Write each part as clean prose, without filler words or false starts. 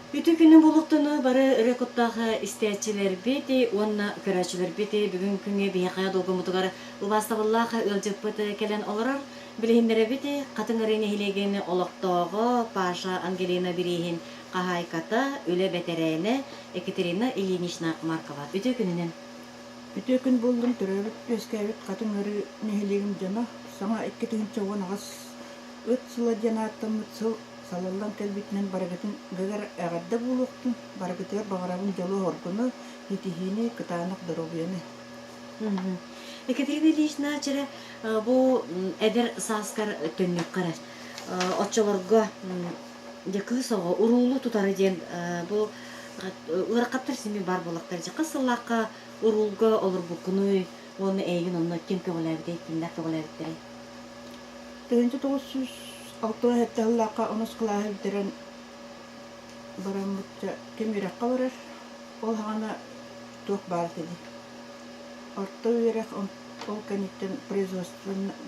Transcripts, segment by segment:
Үтүө күнү буолуохтуну бары ырыа куттаах истээччилэрбит уонна көрөөччүлэрбит бүгүн күҥҥэ биһиэхэ долгуммутугар убаастабыллаах ыалдьыппыт кэлэн олорор. Билиһиннэрэбит Хатыҥ Арыы нэһилиэгин олохтооҕо Паша Ангелина бирииһин хаһаайката, үлэ бэтэрээнэ Екатерина Ильинична Маркова. Үтүө күнүнэн! Үтүө күн буоллун төрөөбүт-үөскээбит Хатыҥ Арыы нэһилиэгин дьоно саҥа 2018 Ыт сыла диэн ааттаммыт сыл салаллан кэлбитинэн барыгытын гыгар эҕэрдэ буолуохтун, барыгытыгар баҕарабын дьолу-соргуну, ситиһиини, кытаанах доруобуйаны. Екатерина Ильинична чэрэ бу эдэр сааскар төннүөххэ эрэ оччолорго дьэ кыыс оҕо уруулу тутары диэн бу ыарахаттар син баар буоллахтар дьэ хас сыллаахха уруулга олорбуккунуй уонна эйигин онно ким көҕүлээбитэй кимнээх көҕүлээбиттэрий? 1967 сыллаахха онус кылааһы бүтэрэн бараммыт ким үөрэххэ барар, ол саҕана туох баар этэ дии. Орто үөрэх ол кэнниттэн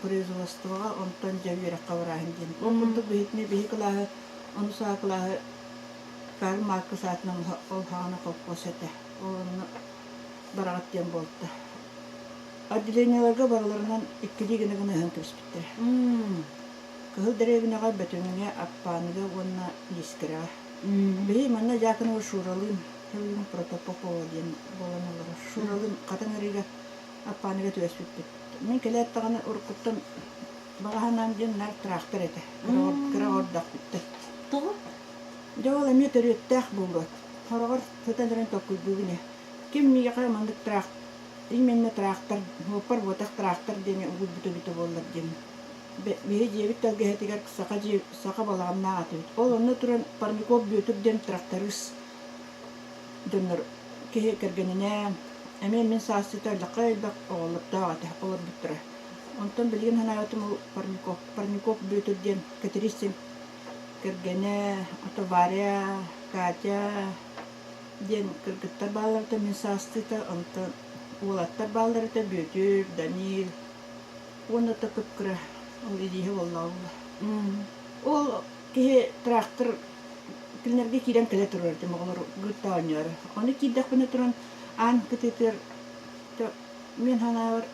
производствоҕа онтон дьэ үөрэххэ барааһын диэн. Ол курдук биһитини биһи кылааһы онус А кылааһы Карл Маркс аатынан ол саҕана холкуос этэ. Ол онно бараҕыт диэн буолта. Отделениеларга барыларынан иккилии гына гына ыһан кэбиспиттэрэ. Кыһыл дэриэбинэҕэ Бөтүҥҥэ, Аппааныга уонна Искрэҕэ. Биһи манна Дьяконова Шуралыын, билигин Протопопова диэн буолан олорор. Шуралыын Хатыҥ Арыыга Аппааныга түбэспиппит. Мин кэлээт даҕаны уруккуттан баҕа санаам диэн наар тыраахтар этэ. Кыра ордохпуттан. Тоҕо? Дьэ ол эмиэ төрүөттээх буолуо. Хороҕор сытан эрэн толкуйдуубун ээ. Ким миэхэ маннык тыраах именно тыраахтар, суоппар буотах тыраахтар диэни угуйбут эбитэ буоллар диэн. Биһи дьиэбит тэлгэһэтигэр саха дьиэ саха балаҕаннаах этибит. Ол онно туран Парников Бүөтүр диэн тракторист дьоннор киһи кэргэнинээн эмиэ мин саастыыта элбэххэ элбэх оҕолордоох этэ олорбуттара. Онтон билигин санаабытым ол Парников Парников Бүөтүр диэн Кэтириис диэн кэргэнэ, ото Варя, Катя диэн кыргыттар бааллар этэ мин саастыыта, онтон уолаттар бааллар этэ Бүөтүр, Данил уонна да кып-кыра ол илииһэ буоллаҕа буолла. Ол киһи трактор кинилэргэ киирэн кэлэ турар этим оҕолор гытта оонньоору. Ону киирдэхпинэ туран аан кытыытыгар мин санаабар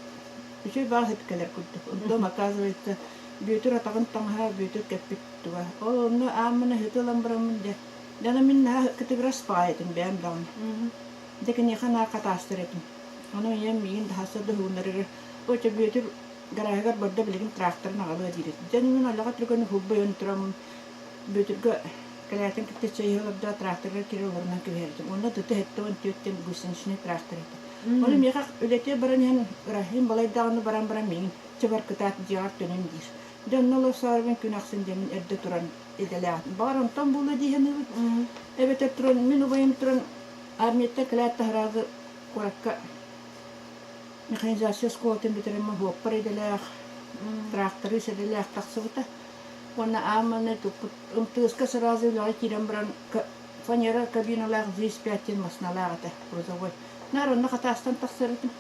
үчүгэй баҕа сыт кэлэр курдук. Онтон оказывается Бүөтүр атаҕын таҥаһа Бүөтүр кэппит туга. Ол онно ааммын ыһыты ылан бараммын дьэ Дьэ мин наһаа кытыгырас баҕайы этим бэйэм даҕаны. Дьэ киниэхэ наар хатаастар этим. Ону ийэм миигин хаста да уһугуннарыгар «Оччо Бүөтүр гарааһыгар барда билигин тракторын аҕалыа» диир этим. Дьэ мин олоҕо түргэн уһулбай ойон тураммын Бүөтүргэ кэлээтин кытта чэй иһэ олордо тракторыгар киирэ олорунан кэбиһэр этим. Онно ДТ 74 диэн гусеничный трактор этэ. Ону миэхэ үлэтигэр баран иһэн Рахим балайдаҕына баран баран миигин чэ бар кытаат дьиэҕэр төнүн диир. Дьэ онно олорсоорубун күн ахсын дьэ мин эрдэ туран идэлээх. Баҕар онтон буолуо дии саныыбын. Эбэтэр туран мин убайым туран армияттан кэлээт таһараады куоракка механизация оскуолатын бүтэрэн моһуоппар идэлээх, тракторист идэлээх тахсыбыта. Уонна аан маҥнай туппут МТС-ка сразу үлэҕэ киирэн баран фанера кабиналаах ЗИС-5 диэн массыыналаах этэ, грузовой. Наар онно хатаастан тахсар этим.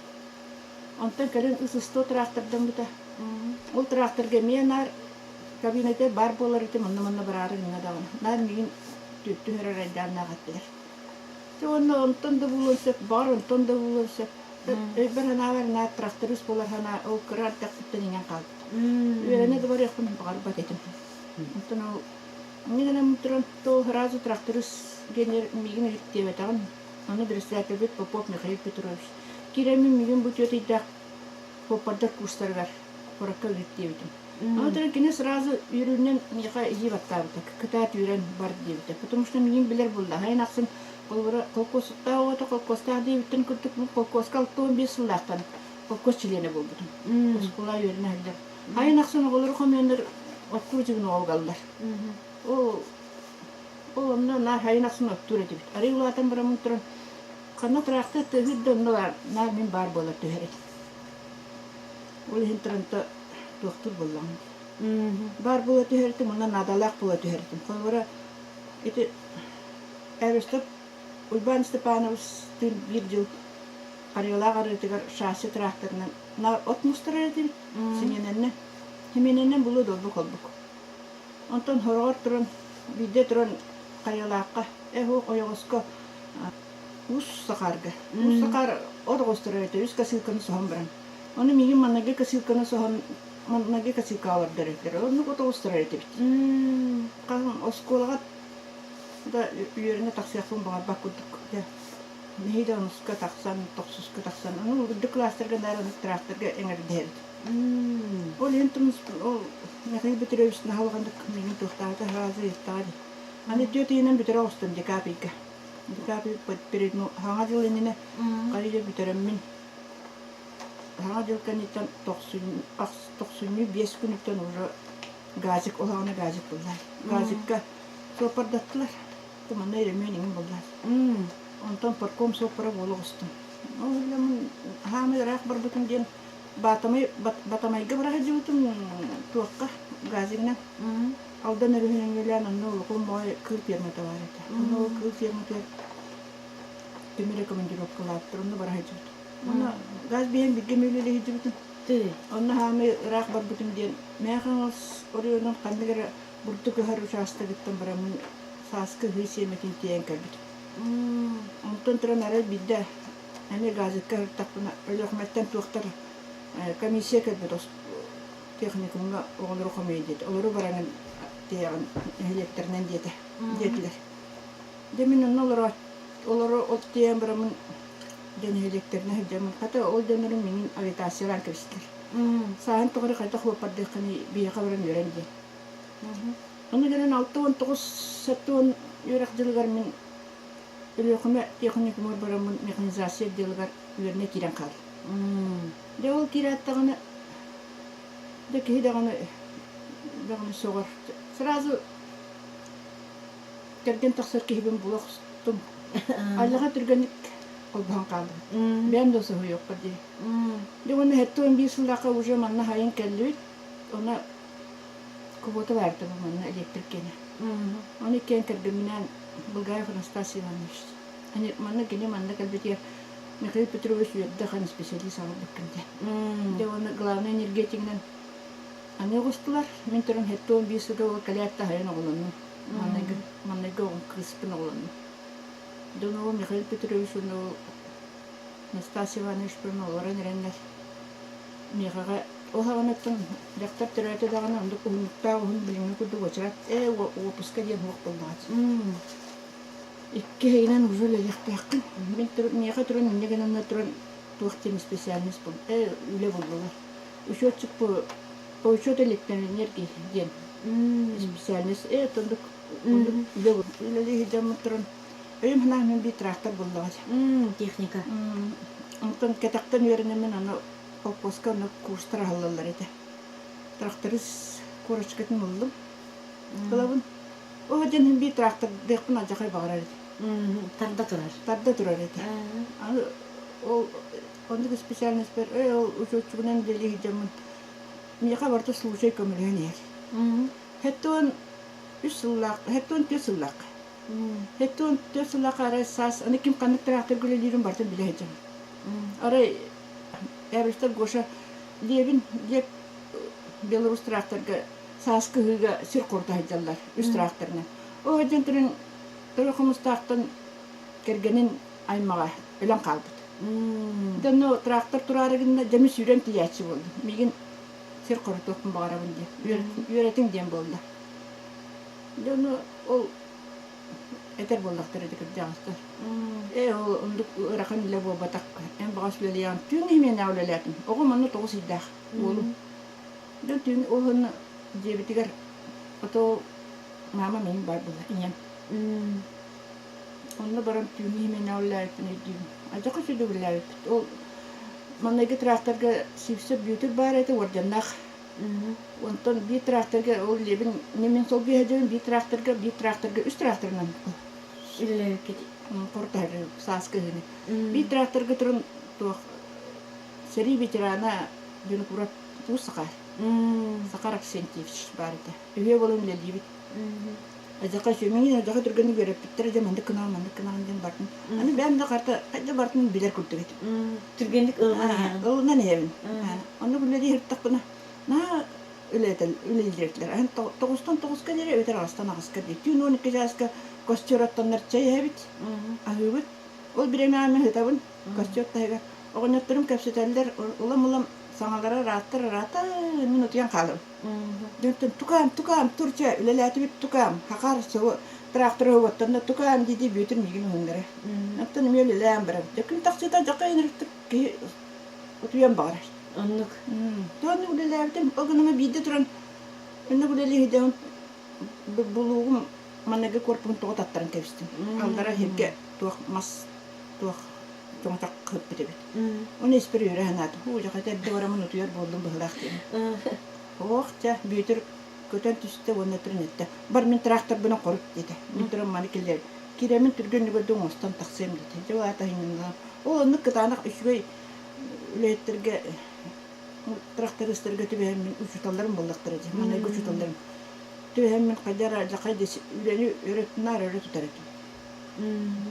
Онтон кэлин ыс-ыстуо трактордаммыта. Ол тракторга эмиэ наар кабината баар буолар этим, онно-манна бараары гынна даҕаны. Наар миигин түһэрэр айдааннаах этилэр. Дьэ уонна онтон да буолуон сөп, баҕар онтон да буолуон сөп. Өйбөр санаабар наар тракторист буолар санаа ол кыра эрдэхпиттэн иҥэн хаалбыт. Үөрэнэ да барыахпын баҕарбат этим. Онтон ол инньэ гынан туран то сразу тракторист диэннэр миигин иликтиэбэтэҕим. Ону председателбит Попов Михаил Петрович киирэммин миигин бу түөрт ыйдаах суоппардар курстарыгар куоракка ыыт диэбитим. Ону туран кини сразу үөрүүнэн миэхэ илии баттаабыта, кытаат үүрэн бар диэбитэ. Потому что миигин билэр буолла. Сайын ахсын холобура холкуостаах оҕото холкуостаах диэбиттэн курдук холкуоска 65 сыллаахтан холкуос чилиэнэ буолбутум. Оскуола үөрэнэ сылдьар. Сайын ахсын оҕолору хомуйаннар оттуу дьигин оҕолгаллар. Ол ол онно наар сайын ахсын оттуур этибит. Арый улаатан бараммын туран ханна тыраахтар тыаһыыр да онно баар наар мин баар буолар түһэр этим. Ол иһин туран туохтуур буоллаҕым. Баар буола түһэр этим уонна наадалаах буола түһэр этим. Холобура, ити Эверстов Уйбаан Степановичтыын биир дьыл Харыйалаах арыытыгар шасси тыраахтарынан наар от мустарар этибит симиэнэннэ. Симиэнэннэн булуо долбук холбук. Онтон хороҕор туран, биирдэ туран. Хайалаахха, эһуох ойоҕоско Уус Сахаарга. Уус Сахаар от оҕустарар этэ, үс косилканы соһон баран. Ону миигин маҥнайгы косилканы соһон, маҥнайгы косилкаҕа олордор этилэр. Оннук от оҕустарар этибит. Хаһан оскуолаҕа да үөрэнэ тахсыахпын баҕарбат курдук. Нэһиилэ онуска тахсан, тохсуска тахсан, ону үрдүк кылаастарга наар оннук тракторга эҥэрдэһэбит. Ол иһин ол Михаил Петрович наһаа улаханнык миигин туохтаабыта сразу ыйыттаҕа дии. Аны түөрт ыйынан бүтэрэ оҕустум декабрьга. Декабрь перед Саҥа дьыл иннинэ хайы бүтэрэммин Саҥа дьыл кэнниттэн тохсунньу 5 күнүттэн уже газик улаҕана газик буллар. Газикка суоппардаттылар. Манна өрөмүөн иҥин буллар. Онтон парком суоппара буола оҕустум. Ол иһин хаамай ыраах барбытым диэн Баатамай Батамайга бара сылдьыбытым туохха газигынан. Алдан өрүһүн өҥүөлээн онно улахан моой кыыл фермата баар этэ. Онно ол кыыл ферматыгар тимир командировкалаабыттар, онно бара сылдьыбытым. Онно газ биһэн бииргэ мүлүлэ сылдьыбытым. Онно хаамай ыраах барбытым диэн Мэҥэ Хаҥалас оройуонун ханнык эрэ бурдук ыһар учаастагыттан бараммын сааскы ыһыы сиэмэтин тиэйэн кэлбитим. Онтон туран арай биирдэ эмиэ газетка сырыттахпына Өлүөхүмэттэн туохтар комиссия кэлбит техникумҥа оҕолору хомуйа диэтэ. Олору бараҥын тиэйэҕин нэһилиэктэринэн диэтэ диэтилэр. Дьэ мин онно олоро олору от тиэйэн бараммын дьэ нэһилиэктэринэн сылдьаммын хата ол дьоннорум миигин агитациялаан кэбистилэр. Сааһын тухары хайдах уоппардыаххыный биһиэхэ баран үөрэн диэн. Ону кэлэн 69 70 үөрэх дьылыгар мин Өлүөхүмэ техникумугар бараммын механизация отделыгар үөрэнэ киирэн хааллым. Дьэ ол киирээт даҕаны дьэ киһи даҕаны даҕаны сөҕөр. Сразу кэргэн тахсар киһибин була охстум. Аллаҕа түргэнник холбоһон хааллым. Бэйэм да соһуйуохха дии. Дьэ уонна 71 сыллаахха уже манна хайын кэллибит. Онно квота баар этэ бу манна электрик киэнэ. Ону иккиэн кэргэмминээн Булгаев Анастасий Иванович. Ани манна кини манна кэлбитигэр Михаил Петрович үөрдэ ахан специалист аҕалбыккын диэн. Дьэ уонна главный энергетигинэн аны оҕустулар. Мин туран 71 сылга ол кэлээт да аһайан оҕолоннум. Маннайгы маннайгы оҕом кыыспын оҕолоннум. Дьон ол Михаил Петрович уонна ол Анастасий Иванович туран олорон эрэннэр миэхэҕэ ол саҕанаттан дьахтар төрөөтө даҕаны оннук уһуннуктаах уһун билиҥҥи курдук уочарат ээ уоппуска диэн суох буоллаҕа Икки ыйынан уже үлэлиэхтээххин. Мин миэхэ туран инньэ гынан туран туох диэн специальность бул ээ үлэ буллулар. Учетчик по по учету электроэнергии диэн специальность ээ оннук оннук үлэ үлэлии сылдьаммыт туран өйүм санаам мин биир трактор буллаҕа Техника. Онтон кэтэхтэн үөрэнэммин аны холкуоска онно курстар аһыллаллар этэ. Тракторист корочкатын ыллым. Ылабын. Оо диэн биир трактордыахпын алдьархай баҕарар этим. Тарда турар. Тарда турар этэ. Аны ол оннук специальностьпар ээ ол учуотчугунан үлэлии сылдьаммын миэхэ барыта случай көмөлөһөн иһэр. 73 сыллаах, 74 сыллаах. 74 сыллаах арай саас аны ким ханнык тракторга үлэлиирин барытын билэ сылдьабын. Арай Эбэстэр Гоша Левин Лев Беларусь тракторга сааскы ыһыыга сир хорута сылдьаллар үс тракторынан. Ол сылдьан туран Төрө Хомустаахтан кэргэнин аймаҕа өлөн хаалбыт. Дьэ онно трактор тураары гынна, дьэ мин сүүрэн тиийээччи буоллум. Миигин сир хорутуохпун баҕарабын диэн, үөрэтиҥ диэн буолла. Дьэ ону ол этэр буоллахтар ити кырдьаҕастар. Ээ ол оннук ыарахан үлэ буолбатах. Эн баҕас үлэлиэҕин. Түүн иһимиэнэҕэ үлэлээтим. Оҕом онно 9 ыйдаах уолум. Дьэ түүн ол онно дьиэбитигэр ото маама миигин баар буолла ийэм. Онно баран түүн иһимиэнэҕэ үлэлээбиппин өйдүүбүн. Алдьархай үчүгэй үлэлээбиппит. Ол маҥнайгы тракторга Сивцев Бүөтүр баар этэ уордьаннаах. Онтон биир тракторга ол лиэбин мин сол биэһэ биир тракторга, биир тракторга үс тракторынан Үлэлээбиккит. Хортаһары сааскы ыһыыны. Биир тракторга туран туох сэрии ветерана Винокуров Уус Сахар. Сахар Аксентьевич баар этэ. Үһүө буолан үлэлиибит. Адьака сүмэҥин адьака түргэнник үөрэппиттэрэ дьэ маннык гынаҕын маннык гынаҕын диэн бартын. Аны бэйэм да харта хайда бартын билэр курдук этим. Түргэнник ылынан иһэҕин. Ылынан иһэбин. Оннук үлэлии сырыттахпына наһаа Үлэлиир этилэр. Аһын тоҕустан тоҕуска диэри эбэтэр аҕыстан аҕыска диэри. Түүн 12 чааска костер оттоннор чэй иһэбит, аһыыбыт. Ол бириэмэҕэ мин ыһытабын костер таһыгар. Оҕонньотторум кэпсэтэллэр, улам-улам саҥалара ырааттар ыраата, мин утуйан хаалабын. Дьонтон тукаам, тукаам, тур чэ, үлэлээтибит тукаам, хахаар сылы тракторы уоттанна тукаам дии-дии Бүөтүр миигин уһуннара. Оттон эмиэ үлэлээн барабыт. Дьэ күн тахсыыта дьакай ынырыктык киһи утуйан баҕарар. Оннук. Тоҕо үлэлээбитим, ол гынан биирдэ туран оннук үлэлии сылдьабын булуугум маныгы корпуһун тоҕо таттаран кэбистим. Аллара сиргэ туох мас туох чоҥочох хыппыт эбит. Ону испэр үөрэ санаатым. Һуу, дьэ хата эрдэ бараммын утуйар буоллум быһыылаах диэн. Ох, чэ, Бүөтүр көтөн түстэ уонна туран эттэ. Бар мин тракторбынан хорут диэтэ. Мин туран маны киллэр. Киирэммин түргэн нүгэрдэ оҥостон тахсыам диэтэ. Дьэ, ол аата Ол оннук кытаанах үчүгэй үлэһиттэргэ трактористарга түбэһэммин учууталларым буоллахтара дии. Маҥнайгы учууталларым. Түбэһэммин хайдах эрэ дьахай үлэни өрө наар өрө тутар этим.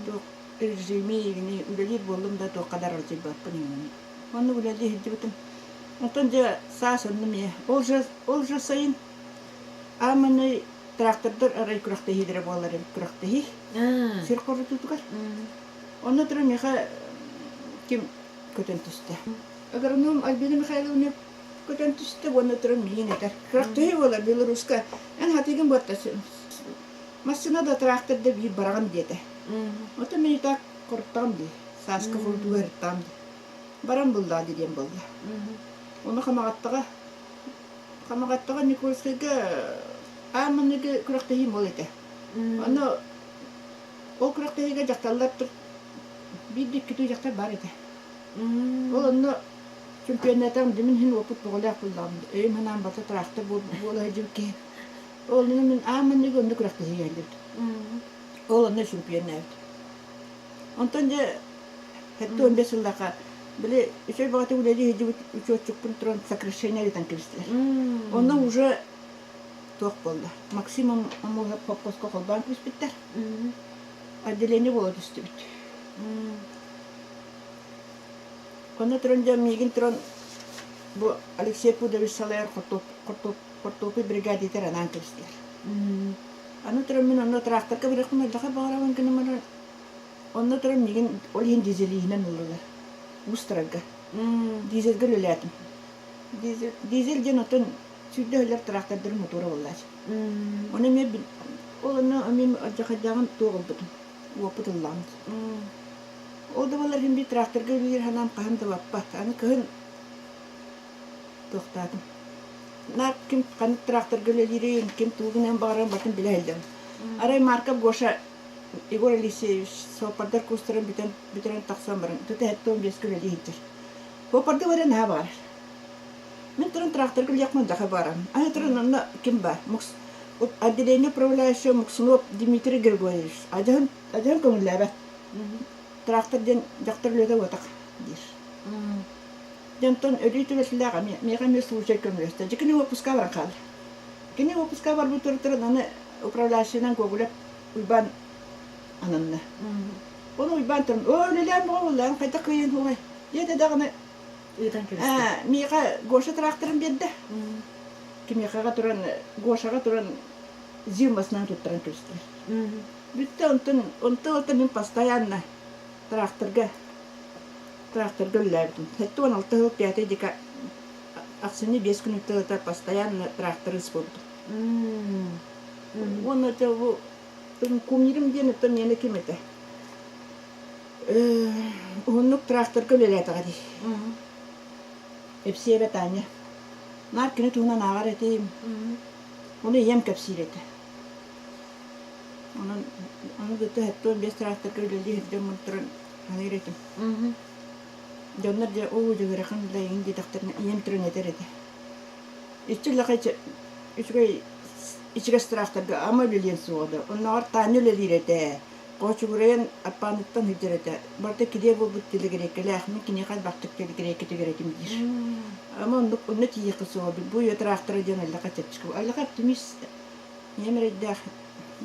Туох режими игини үлэлиир буоллум да туохха да аралдьыйбаппын иҥин. Оннук үлэлии сылдьыбытым. Онтон дьэ саас оннум ийэ. Ол же ол же сайын ааманай трактордар арай күрэхтэһиилэрэ буолар эбит күрэхтэһии. Сир хорутуутугар. Онно туран миэхэ ким көтөн түстэ. Агроном Альбина Михайловна көтөн түстэ уонна туран миигин этэр. Күрэхтэһии буолар Беларуска. Эн хатыгын буотта массыына да трактор да биир бараҕын диэтэ. Оттон мин так хоруттаҕым дии. Сааскы хорутууга ырыттаҕым дии. Баран буллаа диэн буолла. Ону Хамаҕаттаҕа Хамаҕаттаҕа Никольскайга аан маҥнайгы күрэхтэһиим ол этэ. Ону ол күрэхтэһиигэ дьахталлар биир да иккитүү дьахтар баар этэ. Ол онно чемпионатаҕым димин иһин уопут бөҕөлөөх буллаҕым. Өйүм санаам барыта трактор буола сылдьыбыт киһи. Ол онно мин аан маҥнайгы онно күрэхтэһиигэ кэлбит. Ол онно чемпионнаабыт. Онтон дьэ 75 сыллаахха били үчүгэй баҕатык үлэлии сылдьыбыт учуотчукпун туран сокращение ыытан кэбистилэр. Онно уже туох буолла? Максим Омуоһап холкуоска холбоон кэбиспиттэр. Отделение буола түстүбүт. Онно туран дьэ миигин туран бу Алексей Пудович салайар хортуоппуй бригадитер анаан кэбистилэр. Аны туран мин онно тракторга барыахпын элбэхэ баҕарабын гынан баран онно туран миигин ол иһин дизелииһинэн ыллылар. Уустарарга. Дизельгэ үлэлээтим. Дизель, дизель диэн оттон сүүрдэ өһүллэр трактордарын мотуора буоллааччы. Ону эмиэ ол онно эмиэ алдьархайдааҕын туох ылбытым, уоппут ыллаҕым. Ол да буоллар иһин биир тракторга үлэлиир санаам хаһан да баппат. Аны кыһын туохтаатым. Наар ким ханнык тракторга үлэлиирин, ким тугу гыныан баҕарарын барытын билэ сылдьабын. Арай Марков Гоша Егор Алексеевич суоппардар курстарын бүтэн бүтэрэн тахсан баран, тута 75-кэ үлэлии сылдьар. Суоппардыы баран наһаа баҕарар. Мин туран тракторга үлэлиэхпин элбэхэ баарым. Аны туран онно ким баар? Мукс отделение управляющего Муксунов Дмитрий Григорьевич. Адьаһын адьаһын көҥүллээбэт. Трактор диэн дьахтар үлэтэ буотах диир. Дьонтон өлүү түбэлтэлээх эмиэ миэхэ эмиэ случай көмөлөстө. Дьэ кини уоппуска баран хаалла. Кини уоппуска барбыт туран аны управляющийынан Гоголев Уйбаан ананна. Ону Уйбаан туран, оо үлэлээн бөҕө буоллаҕын хайдах кыайан суоҕай диэтэ даҕаны Ыытан кэбистэ. Миэхэ Гоша тракторын биэрдэ. Кимиэхэҕэ туран Гошаҕа туран ЗИЛ массыынан туттаран кэбистилэр. Бүттэ онтон онтон онтон мин постоянно тракторга тракторга үлэлээбитим. 76 сыл пятый дека ахсынньы 5 күн устата постоянно тракторист буолбутум. Уонна это бу кумирим диэн оттон миэнэ ким этэ? Уһуннук тракторга үлэлээтэҕэ дии. Эпсиэбэ Таня. Наар кини туһунан ааҕар этим. Ону ийэм кэпсиир этэ. Онон ону кытта 75 тракторга үлэлии сылдьаммын туран саныыр этим. Дьоннор дьэ оо дьыгырахан да иҥин диэтэхтэринэ ийэм туран этэр этэ. Иччи лахай үчүгэй ичигэс тракторга ама үлэлиэн суоҕа да. Оннооҕор Таня үлэлиир этэ. Хоочугурайан Аппааныттан сылдьар этэ. Барыта килиэ буолбут тилигириэккэлээх. Мин киниэхэ элбэхтик тилигириэккэ тигэр этим диир. Ама оннук онно тиийиэххэ суоҕа. Бу үйэ трактора диэн Аллаха чэпчэки. Аллаха оптимист. Ийэм эрэйдээх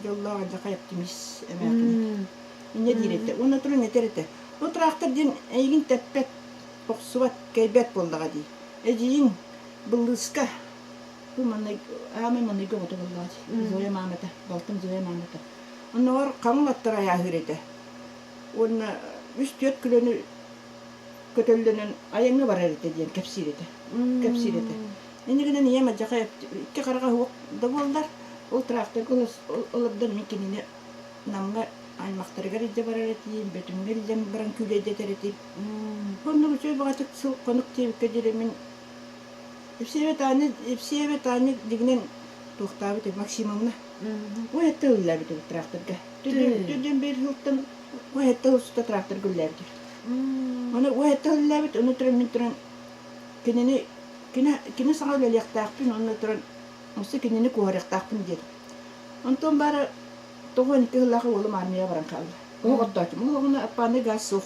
дьоллоох Аллаха оптимист эмээххин. Инньэ диир этэ. Уонна туран этэр этэ. Бу трактор диэн эйигин тэппэт, охсубат, кэйбэт буоллаҕа дии. Эдьиийиҥ быллыыска. Бу маннай аамай манныйга оҕото буоллаҕа дии. Зоя маамата, балтым Зоя маамата. Оннооҕор хаҥыл аттар айааһыыр этэ. Уонна үс-түөрт көлөнү көтөллөнөн айаҥҥа барар этэ диэн кэпсиир этэ. Кэпсиир этэ. Инньэ гынан ийэм алдьархай икки хараҕа суох да буоллар, ол тракторга олордон мин кинини Намҥа аймахтарыгар илдьэ барар этиим, Бөтүҥҥэ илдьэн баран күүлэйдэтэр этим. Оннук үчүгэй баҕатык сыл хонук диэбиккэ диэри мин Евсеева Таня, Евсеева Таня дьиҥинэн туохтаабыт Максимовна. Уһэтте үллээбит эбит тракторга. Түрдүн биир сылтан уһэтте устата тракторга үллээбит эбит. Ону уһэтте үллээбит, ону туран мин туран кинини кини кини саҥа үлэлиэхтээхпин, онно туран өссө кинини куоһарыахтаахпын диэтим. Онтон баара 92 сыллаах уолум армияҕа баран хаалла. Оһох оттоочум. Ол оҕуна аппааны газ суох.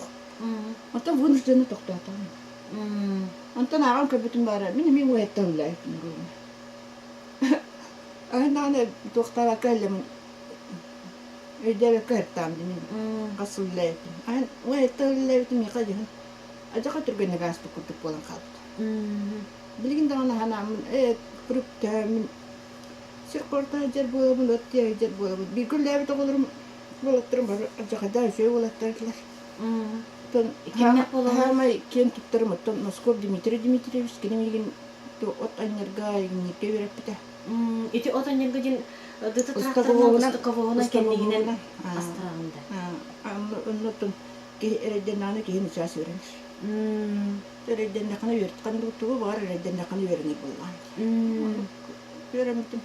Онтон вынужденно тохтоотоҕум. Онтон ааҕан көрбүтүм баара, мин эмиэ уһэттэн үллээбиппин уруумна. Аһын туохтаабакка эллэмин өйдөөбөккө ыртаам димин хас үллээбитим. Аһын уһэттэн үллээбитим миэхэ дьиһин адьаха түргэнник ааспыт курдук буолан хаалбыта. Билигин даҕаны ханааммын ээ күрүктөөммүн сир хорто сылдьар буолабын, от тиэ сылдьар буолабын. Бииргэ үллээбит оҕолорум уолаттарым бары алдьархайдаах үчүгэй уолаттар этилэр. Оттон Кимнээх буолаллар? Хаамай киэн туттарым оттон Носков Дмитрий Дмитриевич кини миигин от анньарга иҥнииргэ үөрэппитэ. Ити от анньарга диэн дыты тракторынан, ыстаковоһунан кэннигинэн астараҕын да. Онно оттон киһи эрэйдэннэҕинэ киһи нычаас үөрэнэр. Эрэйдэннэххинэ үөртхэн тугу баҕар эрэйдэннэххинэ үөрэнэр буоллаҕын. Үөрэммитим.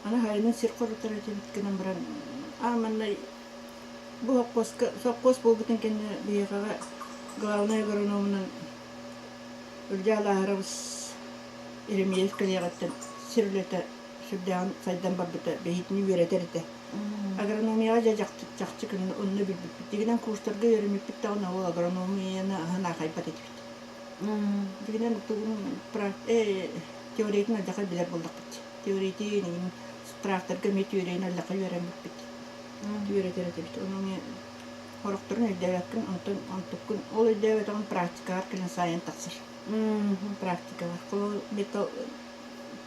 Аны хайынан сир хорутар этибит гынан баран аа манна Бу сопхуоска сопхуос буолбутун кэннэ биһиэхэҕэ главнай агрономунан Ылдьаа Лааһарабыс Еремеев кэлиэҕиттэн сир үлэтэ сүрдээҕин сайдан барбыта, бэйэтин үөрэтэр этэ. Агрономияҕа дьэ чахчы онно билбиппит. Дигинэн курстарга үөрэммиппит даҕаны ол агрономияны аһын аахайбат этибит. Дигинэн тугун теориятын алдьархай билэр буоллахпыт. Теориятын тракторга эмиэ теорияны алдьархай үөрэммиппит. Үөрэтэр этибит. Ону эмиэ сорохторун өйдөөбөккүн, онтон онтуккун ол өйдөөбөтөҕүн практикаҕар кэлэн саайан тахсар. Практикаҕар. Холобур, металл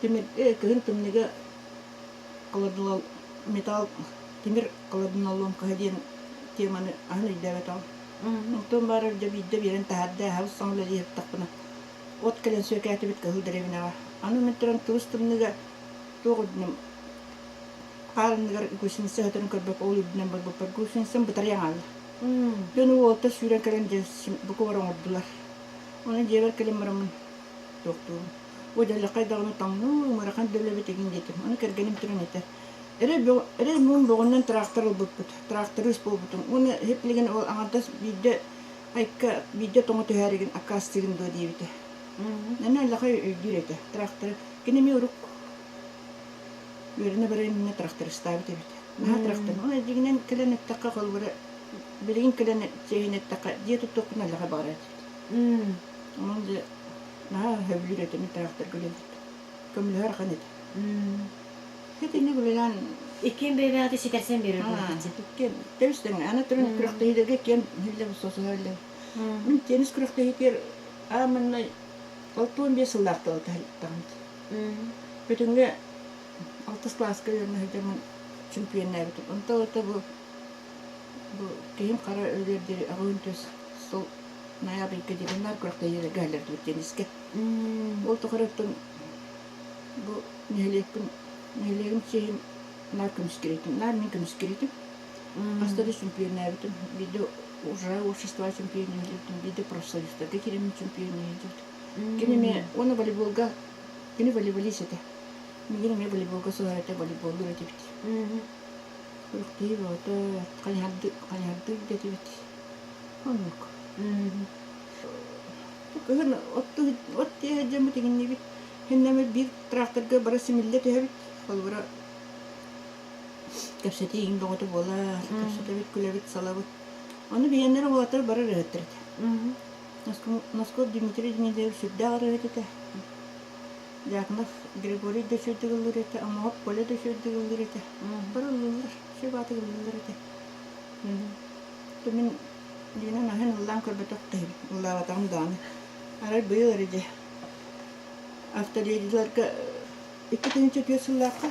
тимир кыһын тымныыга холоднолол металл тимир холодноломкаһа диэн теманы аһын өйдөөбөтөҕүм. Онтон баарар дьэ биирдэ биэрэн таһаарда аһабыс саҥа үлэлии сыттахпына от кэлэн сүөкээтибит кыһыл дэриэбинэҕэ. Аны мин туран тыбыс тымныыга туох үрдүнэн Хаар анныгар гусеница өтөрүн көрбөккө ол үрдүнэн барбыппар гусеницам бытарыйан хаалла. Дьон уолаттар сүүрэн кэлэн дьэ бука бары оҥордулар. Онон дьиэбэр кэлэн бараммын туохтуубун. О дэлэххэй даҕаны тоҥнуу, ыарахан да үлэбит игин диэтим. Ону кэргэним туран этэр. Эрэ эрэ муҥ бөҕүнэн трактор ылбыппыт, тракторист буолбутум. Уонна иһип билигин ол аҥардас биирдэ айка биирдэ тоҥо түһээригин аккаастыыгын дуо диэбитэ. Нана аллахай өйдүүр этэ. Тракторы кини эмиэ урук Үөрэнэ барар иннинэ трактористаабыт эбит. Наһаа трактор. Ол дьиҥинэн кэлэн эттэххэ, холобура, билигин кэлэн чиэһин эттэххэ, дьиэ туттуохпун аллаҕа баҕарар этибит. Онон дьэ наһаа сөбүлүүр этим тракторга үлэлиир. Көмөлөһөр ахан этэ. Итинник үлэлээн Иккиэн бэйэ-бэйэҕитэ ситэрсэн биэрэр буолбут. Иккиэн тэбис тэҥэ. Аны туран күрэхтэһиилэргэ иккиэн биллэ сосуһа Мин теннис күрэхтэһиитигэр аан маҥнай 65 сыллаах таһыттаҕым. Бүтүҥҥэ алтыс кылааска үөрэнэ сылдьаммын чемпионнаабытым. Онтон ылата бу бу киһим хара өлүөр диэри аҕыын түс сыл ноябрьга диэри наар күрэхтэһиилэргэ аһыллардыбыт теннискэ. Ол тухары оттон бу нэһилиэкпин нэһилиэгим чиэһин наар көмүскэриитим, наар мин көмүскэриитим. Хаста да чемпионнаабытым. Биирдэ уже общество чемпионнаабытым, биирдэ профсоюзтарга киирэммин чемпионнаабытым. Кини эмиэ уонна волейболга кини волейболист этэ. Миигин эмиэ волейболга сылар этэ, волейболлуур этибит. Күрэхтэһии бөҕөтө, хайыһардыы хайыһардыы да этибит. Оннук. Кыһын от от тиэһэ дьоммут иҥиннибит. Хиннэмир биир тракторга бара симиллэ түһэбит. Холобура кэпсэтии иҥ бөҕөтө буолар, кэпсэтэбит, күлэбит, салабыт. Ону биһиэннэр уолаттар бары ырыаһыттар этэ. Носков Дмитрий Дмитриевич сүрдээх ырыаһыт этэ. Дьяконов Григорий да үчүгэйдик ыллыыр этэ, Омоһоп Коля да үчүгэйдик ыллыыр этэ. Бары ыллыыллар, үчүгэй баҕатык ыллыыллар этэ. Мин дьиҥинэн аһын ыллаан көрбөтөх киһим, ыллаабатаҕым даҕаны. Арай быйыл эрэ дьэ автоледиларга 2004 сыллаахха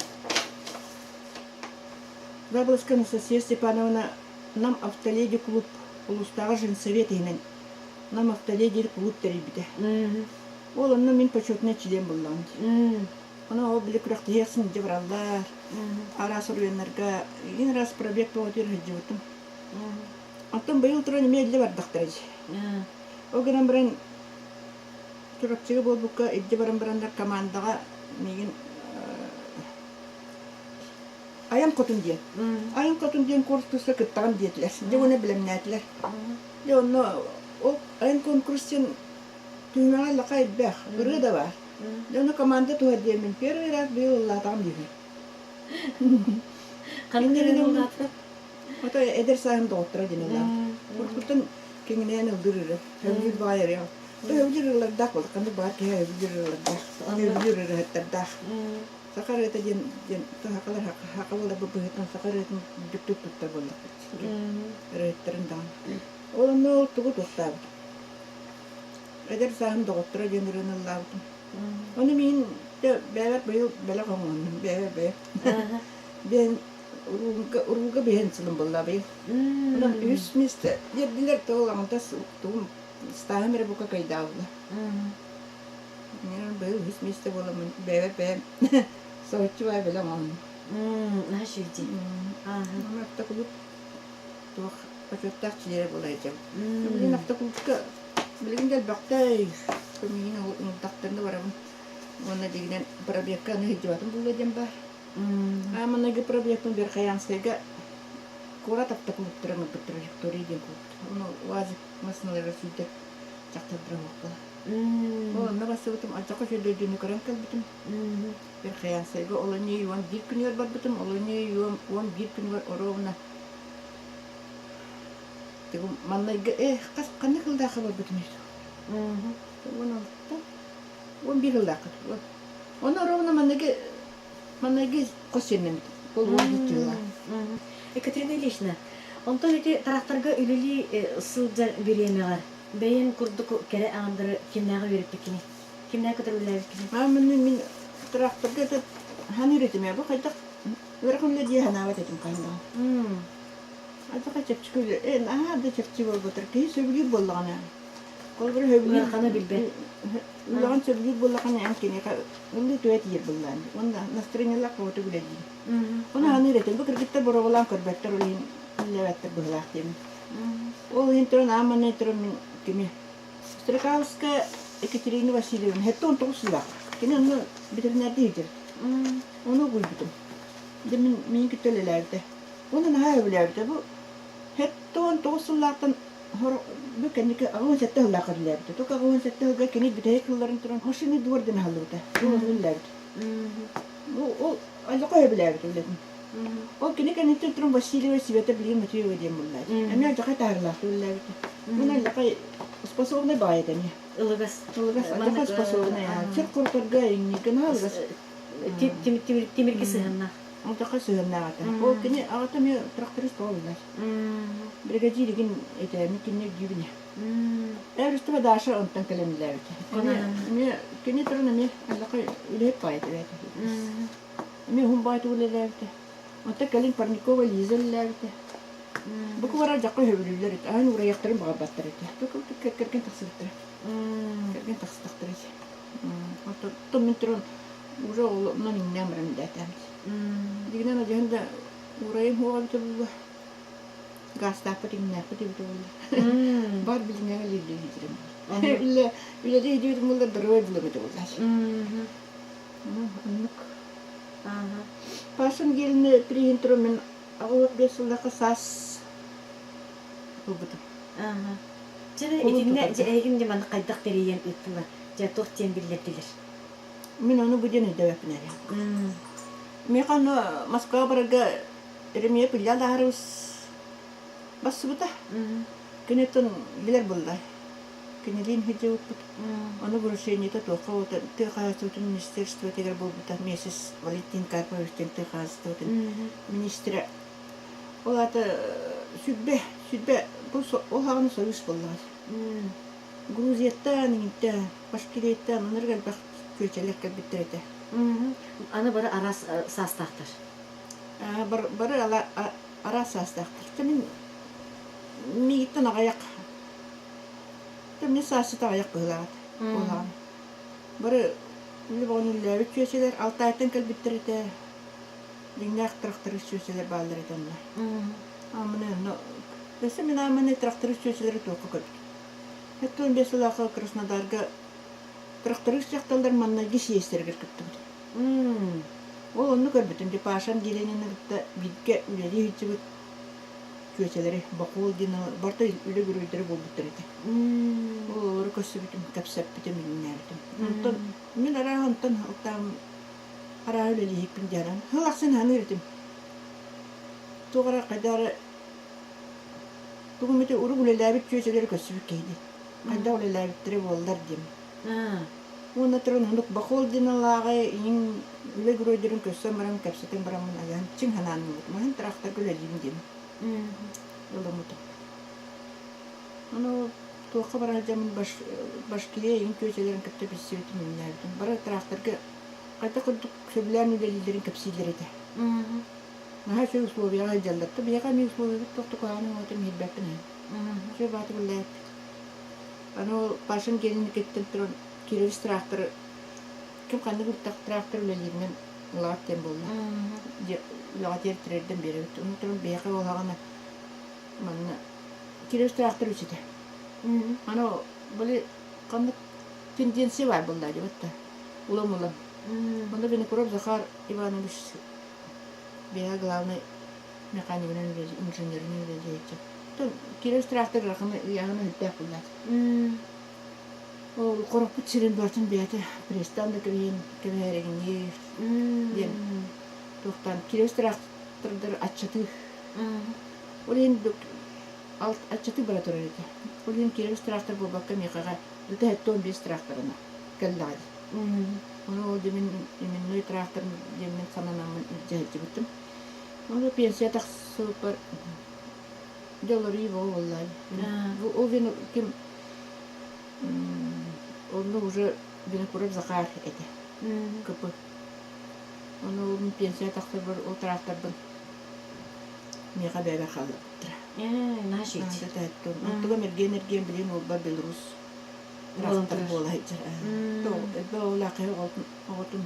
Заболоцкая Анастасия Степановна Нам автоледи клуб улуустааҕы женсовет иһинэн Нам автоледи клуб тэрийбитэ. Ол онно мин почетнай член буллаҕым. Ону ол били күрэхтэһиэх сылдьа бараллар. Араас оройуоннарга един раз пробег тоҕотугар сылдьыбытым. Оттон быйыл туран эмиэ илдьэ бардахтара дии. Ол гынан баран Чурапчыга буолбукка илдьэ баран бараннар командаҕа миигин Айан Хотун диэн. Айан Хотун диэн куонкуруска кыттаҕын диэтилэр. Дьэ уонна бэлэмнээтилэр. Дьэ онно ол айан конкурс диэн түһүмэҕэ лаха элбэх, ырыа да баар. Дьэ онно команда туһа диэммин первый раз быйыл ыллаатаҕым диэбин. Ханнык ырыаны ыллаатыгыт? Ото эдэр сааһым доҕотторо диэн ыллаабыт. Уруккуттан киҥинээн ылдыр ырыа. Сөбүлүүр баҕайы ырыа. Сөбүлүүр ырыалардаах буолла. Ханнык баҕар киһи сөбүлүүр ырыалардаах. Сөбүлүүр ырыаһыттардаах. Саха ырыата диэн диэн сахалар саха буоларбыт быһыытынан саха ырыатын үрдүктүк туттар буоллахпыт. Ырыаһыттарын даҕаны. Ол онно ол тугу туохтаабыт. Эдэр сааһым доҕотторо диэн ырыаны ыллаабытым. Ону миин бэйэбэр быйыл бэлэх оҥоһуннум бэйэбэр бэйэ. Биэн урууга урууга биһэн сылым буолла быйыл. Онон үс миэстэ биэрдилэр тоҕо аҥардас тугум стааһым эрэ бука кайдаабыла. Мин быйыл үс миэстэ буоламмын бэйэбэр бэйэм соһуччу баай бэлэх оҥоһуннум. Наһаа үчүгэй. Ону автоклуб туох почеттаах чилиэрэ буола сылдьабын. Билигин автоклубка билигин да элбэхтэй миигин ыҥырдахтарына барабын. Уонна дьиҥинэн пробегка аны сылдьыбатым буолуо диэн баар. Аа маҥнайгы пробегпын Верхоянскайга куорат автоклубтара ыҥырбыттара Виктория диэн клуб. Ону УАЗик массыыналарыгар сүүрдэр дьахталлара суох буолар. Ол онно барсыбытым, алдьархай үчүгэй дойдуну көрөн кэлбитим. Верхоянскайга олунньу 11 күнүгэр барбытым, олунньу 11 күнүгэр оруобуна Маннайгы э хас ханнык сыллаахха барбытым 16 11 сыллаахха Ону оруобуна манныгы манныгы хос сиэннэммит ол уон дьыла. Екатерина Ильична, онтон ити тракторга үлэлии сылдьар бириэмэҕэр бэйэҥ курдук кэрэ аҥардары кимнээҕи үөрэппиккиний? Кимнээх кытары үлэлээбиккиний? Аа маны мин тракторга это ханыыр этим я бу хайдах ыарахан үлэ дии санаабат этим хаһан Алдьархай чэпчэки үлэ э наһаа да чэпчэки буолбатар киһи сөбүлүүр буоллаҕына холобура сөбүлүүр Ыараханы билбэт. үлэҕин сөбүлүүр буоллаххына эн киниэхэ ыллыы түһэ тиийэр буоллаҕын уонна настроениелаах бөҕөтүк үлэлиир. Ону аныыр этим бу кыргыттар боруобалаан көрбөттөр ол иһин үлэлээбэттэр быһыылаах диэмин. Ол иһин туран аан маҥнай туран мин кими Стрекаловская Екатерина Васильевна 79 сыллаах. Кини онно ветеринардыы сылдьар. Ону угуйбутум. Дьэ мин миигин кытта үлэлээбитэ. Уонна наһаа сөбүлээбитэ. Бу 79 сыллаахтан бу кэнники 87 сыллаахха үлэлээбитэ. Только 87 сылга кини бүтэһик сылларын туран машины двор диэн аһыллыбыта. Ол үлэлээбит. Ол аллаха сөбүлээбит үлэтин. Ол кини кэнниттэн туран Васильева Света билигин Матвеева диэн буллаабыт. Эмиэ алдьархай таһаарыылаахтык үлэлээбитэ. Мин алдьархай способнай баҕайы этэ эмиэ. Ылыгас. Ылыгас, алдьархай способнай. Сир курутарга иҥнииргэ наһаа ылыгас. Тимиргэ сыһыаннаах. Алдьархай сыһыаннаах этэ. Ол кини аҕата эмиэ тракторист буолла. Бригадир игин этэ, мин кинини өйдүүбүн ээ. Эрустова Даша онтон кэлэн үлэлээбитэ. Эмиэ кини туран эмиэ алдьархай үлэһит баҕайы этэ. Эмиэ уһун баҕайытык үлэлээбитэ. Онтон кэлин Парникова Лиза үлэлээбитэ. Бу кубарар дьахха сөбүлүүллэр этэ. Аһын уурайыахтарын баҕарбаттар этэ. Кэргэн тахсыбыттара. Кэргэн тахсытахтара этэ. Оттон мин туран уже онон иҥнээн баран үлэлээтэм. Дигинэн одьаһын да уурайым суоҕа эбитэ буолла. Гаастаахпыт иҥнээхпит эбитэ буолла. Бар билиҥҥэ үлэлии сылдьарым. Үлэлии сылдьыбытым буоллар доруобай булам этэ буолла. Оннук. Пашин диэлини приһин туран мин 85 сыллаахха саас ылбытым. Дьэ итиннэ дьэ эһигин дьэ манна хайдах тэрийэн ыыттылар? Дьэ туох диэн биллэрдилэр? Мин ону бу диэн өйдөөбөппүн эрэ. Миэхэ ону Москваҕа барарга Ремия Пылья Лаһарыбыс бассыбыта. Киниттэн билэр булла. Кинилиин сылдьыбыппыт. Ону вручениета туохха буолта тыа хаһаайыстыбатын министерствотыгар буолбута месяц Валентин Карпович диэн тыа хаһаайыстыбатын министрэ. Ол аата сүрбэ, сүрбэ бу ол саҕана союз буоллаҕа. Грузияттан, иҥиттэн, Башкирияттан оннук элбэх күөчэлэр кэлбиттэр этэ. Аны бары араас саастаахтар. Бары араас саастаахтар. Мин миигиттэн аҕыйах. Мин саасчыт аҕыйах быһыылаах буолаҕын. Бары үлэ бөҕөнү үлэлээбит чүөчэлэр Алтайтан кэлбиттэр этэ. Дьиҥнээх тракторист чүөчэлэр бааллар этэ онно. Ааманы онно өссө мин ааманы тракторист чүөчэлэри туохха көрбүтүм. 75 сыллаахха Краснодарга тракторист дьахталлар маннайгы сийиэстэригэр кыттыбытым. Ол онно көрбүтүм, дьэ Пашам Деленины кытта бииргэ үлэлии сылдьыбыт чүөчэлэри Бокуол диэн барыта үлэ геройдара буолбуттар этэ. Ол олору көрсүбүтүм, кэпсэппитим, иҥнээбитим. Онтон мин арааһа онтон алтаам арааһа үлэлииһикпин диэн сыл ахсын саныыр этим. Туох эрэ хайдах эрэ тугум ити урук үлэлээбит чүөчэлэри көрсүбүт киһи дии. Хайдах үлэлээбиттэрэ буоллар диэн. Уонна туран оннук Бокуол диэн алааҕы иҥин үлэ геройдарын көрсөн баран кэпсэтэн бараммын айаан чиҥ санаан ылбытым. Аһын тракторга үлэлиим диэн ылыммытым. Ону туохха бара сылдьаммын Башкирия иҥин чүөчэлэрин кытта билсибитим, имнээбитим. Бары тракторга хайдах курдук сөбүлээн үлэлииллэрин кэпсииллэр этэ. Наһаа үчүгэй условияҕа сылдьаллар. Биһиэхэ эмиэ условиябыт туох да куһаҕан оҥотон иһирбэппин аһын. Үчүгэй баҕатык үлэлээбиппит. Аны ол Пашин Генникиттэн туран Кировец тракторы ким ханнык үрдэх трактор үлэлииринэн ылаат диэн буолла. Үлэҕэ тиэртэрэрдэн биэрэбит. Ону туран биһиэхэ буоллаҕына манна Кировец трактор үчүтэ. Аны били ханнык тенденция баар буолла дии да улам-улам. Онно Винокуров Захар Иванович бэйэ главный механигынан үлэлии, инженеринэн үлэлиэччи. Кировец трактор ыарахан ыйааһына үрдээх буоллаат. Ол хороппут сирин барытын бэйэтэ пресстаан да кэбиһин кэбиһэригиниир диэн туохтаан Кировец трактордар аччатыы. Ол иһин аччатыы бара турар этэ. Ол иһин Кировец трактор буолбакка миэхэҕэ дута 75 тракторына кэллэҕэ дии. Ону ол дьэ мин именной трактор диэммин сананаммын илдьэ сылдьыбытым. Ону пенсия тахсыбыппар дьэ олоруу бөҕө буоллаҕа. Ол вино ким онно уже Винокуров Захар этэ КП. Ону мин пенсия тахсарбар ол тракторбын миэхэ бэйэбэр хаалларбыттара. Наһаа үчүгэй. Оттугам эргиэн-эргиэн билигин уолбар Беларусь трактор буола сылдьар. Элбэх оҕолоох киһи оҕотун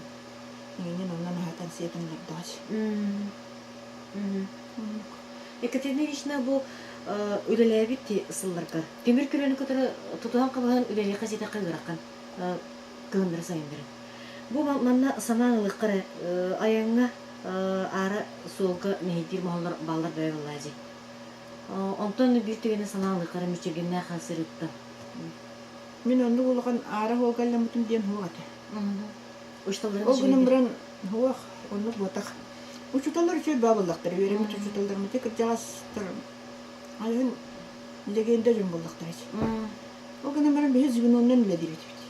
иҥинин онон аһатан сиэтэн олордоҕо. Екатерина Ильична бу үлэлээбит сылларга тимир көлөнү кытары тутуһан-хабыһан үлэлиэххэ ситэххэ ыарахан кыһыннары сайыннары. Бу манна санаан ылыахха эрэ айаҥҥа аара суолга мэһэйдиир моһоллор бааллар бэйэ буоллаа дии. Онтон биир түгэни санаан ылыахха эрэ мүччүргэннээх сырыттан. Мин оннук улахан аара суолга ылламмытым диэн суох этэ. Ол гынан баран суох, оннук буотах. Учууталлар үчүгэй баа буоллахтара, үөрэммит учууталларым ити кырдьаҕастар айын легенда дьон буоллахтара ити. Ол гынан баран биһи звеноннан үлэлиир этибит.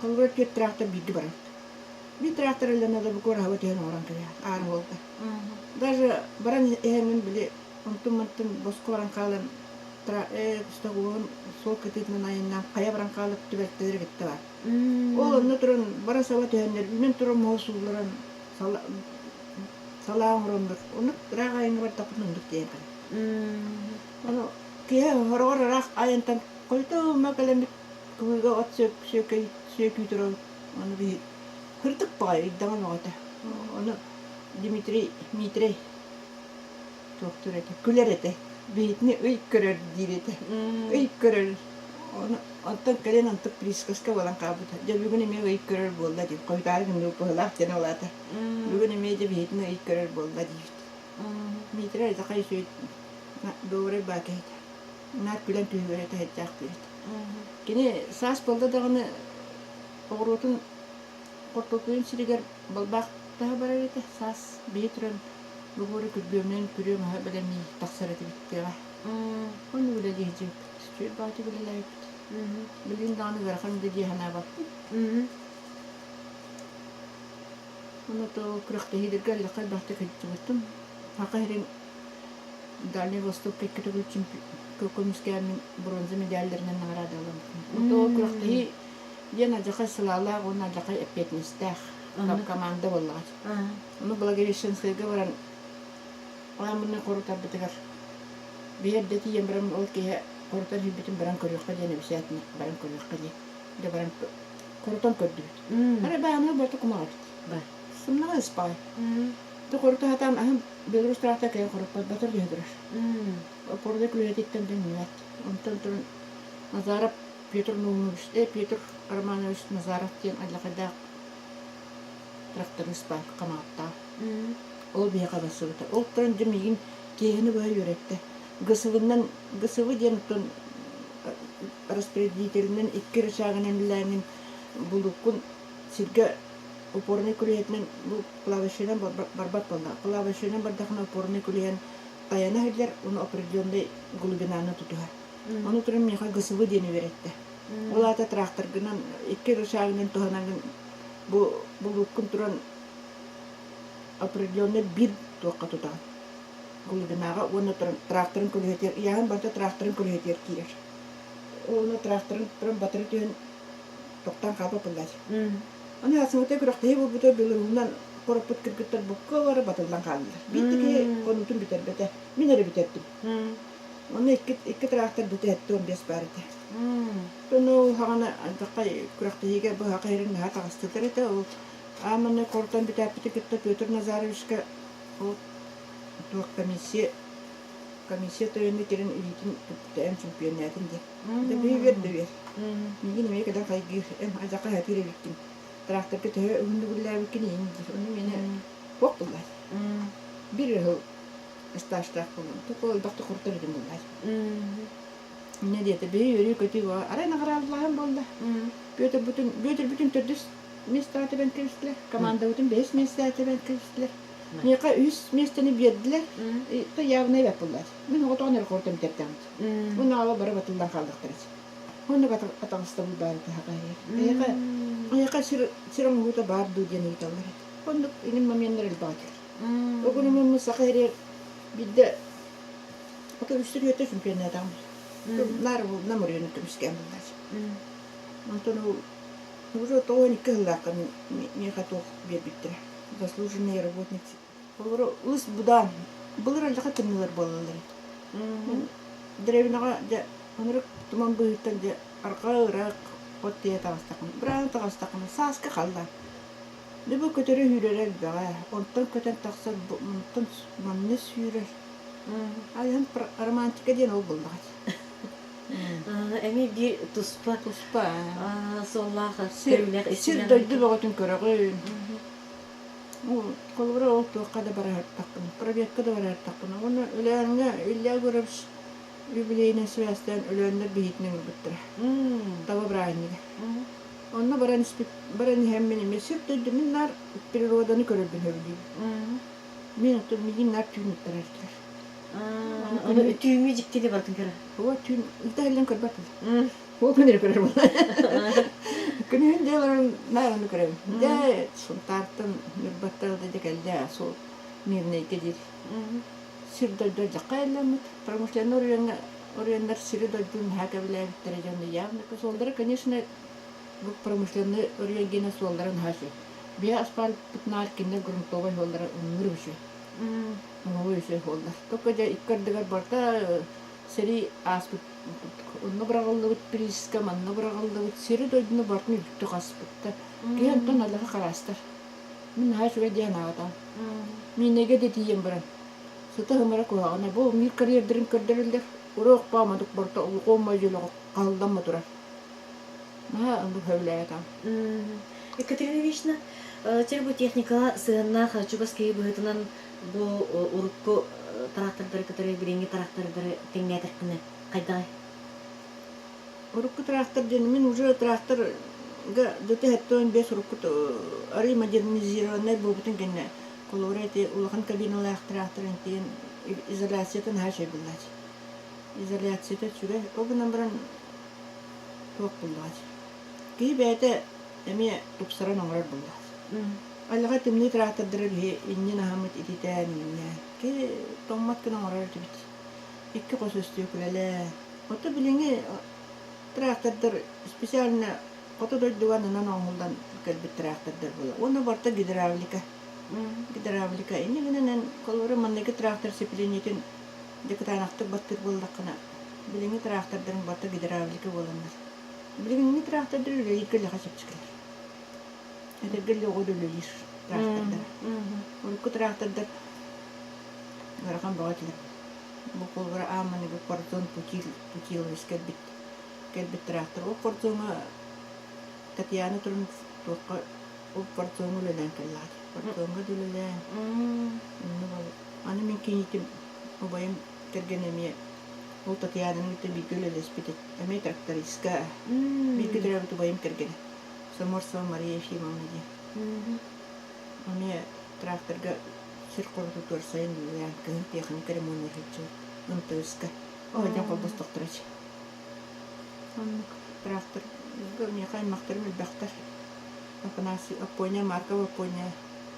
Холобура түөрт трактор бииргэ барабыт. Биир трактор ыллана да бу куораһаба түһэн оҥорон кэлиэ аара суолга. Даже баран иһэммин били онтун-мантын босхо баран хаалан уон суол кытыытынан айаннаан хайа баран хаалар түбэлтэлэрэ кытта баар. Ол онно туран бара саба түһэннэр үүнэн туран муоһу суулларан салаа оҥороннор оннук ыраах айаҥҥа бардахпытына оннук тиийэн кэлэр. Ону киһи хороҕор ыраах айантан хойутуу кэлэммит кыбыыга от сүөкэй сүөкүү турабыт. Ону биһи кырдык баҕайы ыйдаҥа бөҕөтө. Ону Дмитрий Дмитрий туохтуур этэ, күлэр этэ. Биһитини ый көрөр диир этэ. Ый көрөр. Ону онтон кэлин онтук присказка буолан хаалбыта. Дьэ бүгүн эмиэ ый көрөр буолла диир. Хойутаары гынныбыт быһыылаах диэн ол аата. Бүгүн эмиэ дьэ биһитини ый көрөр буолла диибит. Дмитрий Айзахай үчүгэй добрый баакы этэ. Наар күлэн түһүгэр этэ сылдьаахтыыр этэ. Кини саас буолла даҕаны оҕуруотун хортуоппуйун сиригэр балбаах таһа барар этэ. Саас биһи туран Бугуору күргүөмүнэн күрүө маһа бэлэмнии тахсар этибит тыаҕа. Оннук үлэлии сылдьыбыппыт. Үчүгэй баҕайытык үлэлээбиппит. Билигин даҕаны ыарахан үлэ дии санаабаппын. Уонна то күрэхтэһиилэргэ элбэххэ элбэхтик сылдьыбытым. Саха сирин Дальний Восток икки төгүл көмүскээммин бронза медалларынан наҕараадаламмытым. Онто ол күрэхтэһии диэн алдьархай сылаалаах уонна алдьархай эппиэтинэстээх. Команда буоллаҕа. Ону Благовещенскайга баран ааммыны хорутарбытыгар биһи эрдэ тиийэн баран ол киһи хорутан иһирбитин баран көрүөххэ диэн эбисээтинэ баран көрүөххэ диэн. Дьэ баран хорутан көрдүбүт. Арай бааныга барыта кумаҕа эбит. Сымнаҕа ыспаҕай. Дьэ хорута сатаан аһым Беларусь трактор кэлэн хоруппат батыр түһэ турар. Опорный күлүһэтиттэн дэҥнибэт. Онтон туран Назаров Петр Наумович, Петр Романович Назаров диэн алдьархайдаах тракторист баар хамааттаах. Ол биһиэхэ барсыбыта. Ол туран дьэ миигин киэһэни быһа үөрэттэ. ГСВ-нан ГСВ диэн оттон распределителинэн икки рычагынан үлэлээҥҥин булуккун сиргэ упорнай күлүһэтинэн бу плавающайынан барбат буолла. Плавающайынан бардахына упорнай күлүһэн тайана сылдьар, уонна определенный глубинаны тутуһар. Ону туран миэхэ ГСВ диэн үөрэттэ. Ол аата тракторгынан икки рычагынан туһанаҥын бу булууккун туран определенный биир туохха тутаҕын. Глубинаҕа уонна туран тракторын көлүөһэтигэр ыйааһын барыта тракторын көлүөһэтигэр киирэр. Уонна тракторын туран батары түһэн тохтоон хаалбат буоллааччы. Аны сымыта күрэхтэһии буолбута Беларуһунан хороппут кыргыттар букка бары батыллан хааллылар. Биир да киһи хонуутун бүтэрбэтэ. Мин эрэ бүтэрдим. Онно икки трактор бүтэ 75 баар этэ. Ону ол хаҕана алдьархай күрэхтэһиигэ быһаха иһэрин наһаа таҕыстылар этэ. Ол ааманы хорутан бүтээппити кытта Петр Назаровичка ол туох комиссия тойону кэлин илиитин туппута эн чемпионнаатын диэн. Да үөр да үөр. Миигин эмиэ кэлэн хайгыыр, эн алдьархай сатыыр эбиккин. Тракторга төһө уһуннук үлэлээбиккин иһин диир. Ону миэнэ туох буллар. Биир ыһыл стажтаах буолан, туох элбэхтик хорутар этим буллар. Инньэ диэтэ, биһи үөрүү-көтүү арай наҕараадалааһын буолла. Петр бүтүн Бүөтүр бүтүн төрдүс миэстэҕэ тэбэн кэбистилэр, командабытын бэһис миэстэҕэ тэбэн кэбистилэр. Миэхэ үһүс миэстэни биэрдилэр, то явно эбэт буоллар. Мин оҕотоҕун эрэ хорутан бүтэрдэҕим. Уонна бары батыллан хааллахтара. Оннук атаҕастабыл баар этэ хахайыгар. Эһиэхэ эһиэхэ сир сир оҥоһуута баар дуу диэн ыйыталлар этэ. Оннук иҥин моменнар элбэх этилэр. Огунумуммут саха сиригэр биирдэ ото үстэр үөтэ чемпионнаатаҕым. Наар нам оройуонун көмүскээн буллааччы. Онтон ол уже 92 сыллаахха миэхэ туох биэрбиттэрэ. Заслуженный работник. Олору ыс будаан. Былыр алдьархай тымныылар буолаллар этэ. Дэриэбинэҕэ дьэ ынырык туман быыһыттан дьэ арҕаа ыраах от тиийэ таҕыстаххына, быраана таҕыстаххына сааскы халлаан. Дьэ бу көтөрө сүүрэрэ элбэҕэ. Онтон көтөн тахсар онтон манна сүүрэр. Айан романтика диэн ол буоллаҕа дии. Эмиэ биир туспа Туспа суоллаах сир көрүүлээх сир истиилээх дойду бөҕөтүн көрөҕүн. Холобура ол туохха да бараһартахпына, пробегка да бараһартахпына. Уонна Өлөөҥҥө Илья Егорович юбилейынан сибээстээн Өлөөннөр биһиитинэн ылбыттара. Таба бырааһынньыга. Онно баран испит, баран иһэммин эмиэ сир дойду мин наар природаны көрөрбүн сөбүлүүбүн. Мин оттон миигин наар түүн ыттарар этилэр. Ону түүҥҥү дьиктини барытын көрө. Оо, түүн ыта иһиллэн көрбөт буолла. Ол күн эрэ көрөр буолла. Күнүһүн дьэ олорон наар ону көрөбүн. Дьэ, Сунтаартан, Ньурбаттан да дьэ кэллэ сол Мирнэйгэ диир. Сир дойду алдьархай эллэммит. Промышленнай оройуоҥҥа оройуоннар сири дойдун наһаа кэбилээбиттэрэ дьон явно суоллара, конечно, бу промышленнай оройуон гиэнэ суоллара наһаа үчүгэй. Биһи асфальпытынааҕар кинилэр грунтовай суоллара ынныр үчүгэй. Оҥоһуу үчүгэй суоллар. Только дьэ икки ардыгар барыта сэрии ааспыт онно быраҕыллыбыт прииска, манна быраҕыллыбыт сири-дойдуну барытын үлтү хаспыттар. Киһи онтон аллаһы хараастар. Мин наһаа үчүгэй диэн аатаам. Миинэйгэ да тиийэн баран сыта-сымара куһаҕана бу мир карьердарын көрдөрөллөр. Уруок пааматык барыта улукуоммай дьөлөҕө хаһылламма турар. Наһаа оннук сөбүлээбэтим. Екатерина Ильинична, чэ бу техникаҕа сыһыаннаах чугас киһи быһыытынан бу урукку трактордары кытары билиҥҥи трактордары тэҥнээтэххинэ хайдаҕый? Урукку трактор диэн мин уже тракторга 475 урукку арый модернизированнай буолбутун кэннэ холобура ити улахан кабиналаах трактор интиэн изоляцията наһаа үчүгэй буоллааччы. Изоляцията үчүгэй. Ол гынан баран туох буоллаҕай? Киһи бэйэтэ эмиэ тупсаран оҥорор буоллаҕа. Аллаҕа тымныы трактордары биһи иннин аһаммыт ититэн иннэ. Киһи тоҥмот гына оҥорор этибит. Икки хос өстүөкүлэлээх. Ото билиҥҥи трактордар специально Хоту дойдуга ананан оҥоһуллан кэлбит трактордар буолар. Уонна барыта гидравлика. Гидравлика. Инньэ гынан эн холобура манныгы трактор сцеплениетин дьэ кытаанахтык баттыыр буоллаххына, билиҥҥи трактордарыҥ барыта гидравлика буоланнар. Билиҥҥи трактордар үлэлииргэ лэхэ чэпчэкилэр. Этэргэ дылы оҕо да үлэлиир трактордар. Урукку трактордар ыарахан бөҕө этилэр. Бу холобура аан маныгы Корзон Путилович кэлбит кэлбит трактор. Ол Корзоҥҥа Татьяна туран туохха ол Корзоҥҥа үлэлээн кэллэҕэ. Корзоҥҥа да үлэлээн. Онно аны мин киниитим убайым кэргэнэ эмиэ ол Татьянаны кытта бииргэ үлэлэспит эмиэ трактористка бииргэ төрөөбүт убайым кэргэнэ Соморсова Мария Ефимовна диэн. Эмиэ тракторга сир хорутутугар сайын үлэлээн кыһын тиэхиньикэ ремоннуур сылдьыбыт МТС-ка. Ол дьон холбостохторо дии. Оннук трактор миэхэ аймахтарым элбэхтэр. Афанасий Аппоня, Марков Аппоня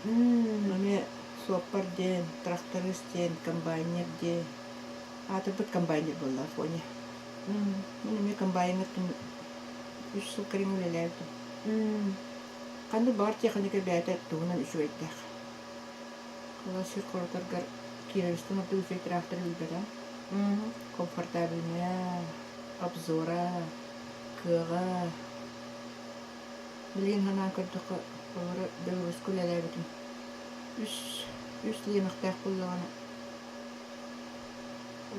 эмиэ суоппар диэн, тракторист диэн, комбайнер диэн. Аатырбыт комбайнер буолла Афоня. Мин эмиэ комбайнер үс сыл кэриҥэ үлэлээбитим. Ханнык баҕар тиэхиньикэ бэйэтэ туһунан үчүгэйдээх. Сир хорутаргар кировецтан ордук үчүгэй трактор билбэтэ. Комфортабельная, обзора, кыаҕа. Билигин санаан көрдөххө, олору Беларуська үлэлээбитим. Үс, үс лиэмэхтээх буоллаҕына,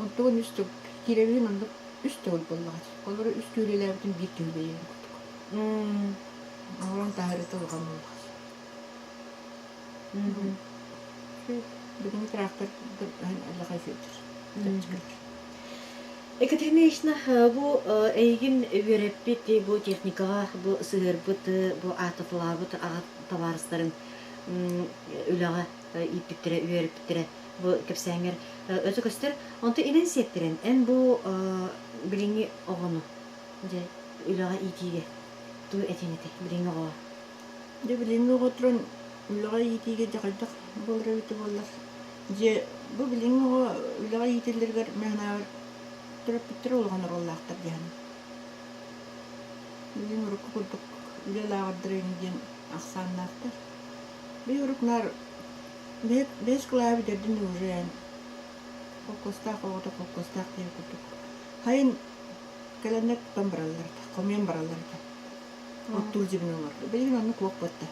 онтугун үс төгүл, кировиһин оннук үс төгүл буоллаҕа дии. Олору үс түүлэлээбитим биир түүлэйэрин курдук. Оҥорон таһаарыыта улахан буоллаҕа. Бүгүн трактор Екатерина Ильична, бу эйигин үөрэппит, бу техникаҕа бу сыһыарбыт, бу аататылаабыт аҕа табаарыстарын үлэҕэ ииппиттэрэ, үөрэппиттэрэ бу кэпсээҥҥэр өтө көстөр. Онтон инэн сиэттэрэн, эн бу билиҥҥи оҕону дьэ үлэҕэ иитиигэ туу этиэн этэй билиҥҥи оҕоҕо? Дьэ билиҥҥи оҕо туран үлэҕэ иитиигэ дьэ хайдах буолар эбитэ буоллар дьиэ бу билиҥҥи оҕо үлэҕэ иитиллэригэр мин санаабар төрөппүттэрэ улахан оруоллаахтар дии саныыбын. Билигин урукку курдук үлэ лааҕырдара ини диэн ахсааннаахтар. Биһи урук наар бэһис кылааһы бүтэрдим да уже холкуостаах оҕото холкуостаах диэн курдук сайын кэлэннэр тутан бараллар этэ, хомуйан бараллар этэ. Оттуур звенолорго. Билигин оннук уох буолта.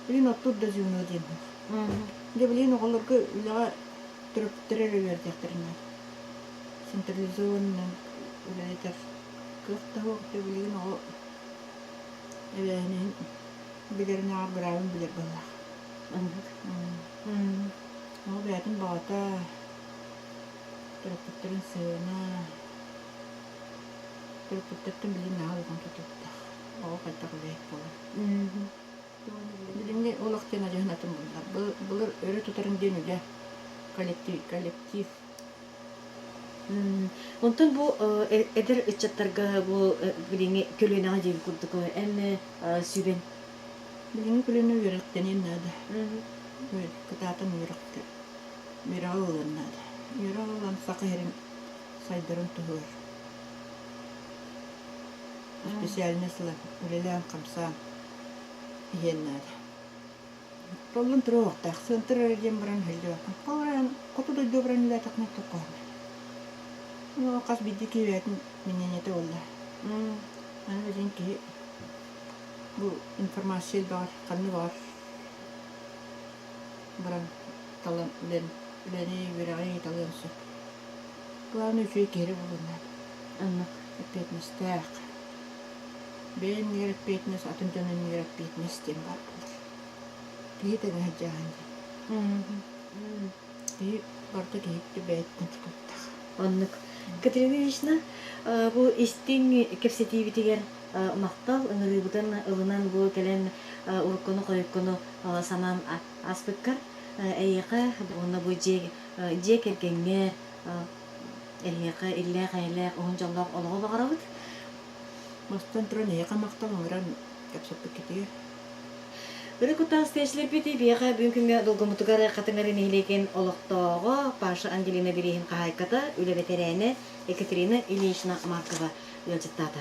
Билигин оттуур да звено диэн суох. Дьэ билигин оҕолорго үлэҕэ төрөппүттэрэ эрэ үөрдүөхтэрин наада. Централизованно үлэлэтэр кыах да суох. Дьэ билигин оҕо эбээһинэһин билэринээҕэр быраабын билэр быһыылаах. Оннук. Оҕо бэйэтин баҕата, төрөппүттэрин сыһыана, Төрөппүттэртэн билигин наһаа улахан тутулуктаах. Оҕо хайдах үлэһит буолар. Билиҥҥи олох диэн адьаһын атын буолла. Былыр өрө тутарым диэн үлэ, коллектив, коллектив. Онтон бу эдэр ыччаттарга бу билиҥҥи көлүөнэҕэ диэн курдук эн сүбэҥ? Билиҥҥи көлүөнэ үөрэхтэниэн наада. Кытаатан үөрэхтэ үөрэҕи ылыан наада. Үөрэҕи ылан саха сирин сайдарын туһугар специальность ылан үлэлээн-хамсаан иһиэн наада. Толлон туруохтаах, сыантыр эрэ диэн баран иһиллибэккин. Ол эрэн хоту дойду баран үлэлээтэххинэ туох Ну, хас биирдии киһи бэйэтин мнениетэ буолла. Аны билигин киһи бу информация элбэҕэр ханна баҕар баран талан үлэни, үөрэҕи талыан сөп. Главное үчүгэй киһи эрэ буолуон наада. Оннук. Эппиэтинэстээх. Бэйэ иннигэр эппиэтинэс, атын дьон иннигэр эппиэтинэс диэн баар буолар. Киһи тэҥэ сылдьааһын диэн. Киһи барыта киһиттэн бэйэтиттэн тутулуктаах. Оннук. Катерина Ильична, бу истиҥ кэпсэтиибитигэр махтал ыҥырыыбытын ылынан бу кэлэн уруккуну-хойуккуну санаан ааспыккар эйиэхэ уонна бу дьиэ дьиэ кэргэҥҥэ эһиэхэ иллээх-эйэлээх уһун дьоллоох олоҕу баҕарабыт. Бастан туран эйиэхэ махтал ыҥыран кэпсэппиккитигэр. Ыры куттаах истээччилэрбит биһиэхэ бүгүн күҥҥэ долгуммутугар Хатыҥ Арыы нэһилиэгин олохтооҕо Паша Ангелина Бирииһин хаһаайката, үлэ бэтэрээнэ Екатерина Ильинична Маркова ыалдьыттаата.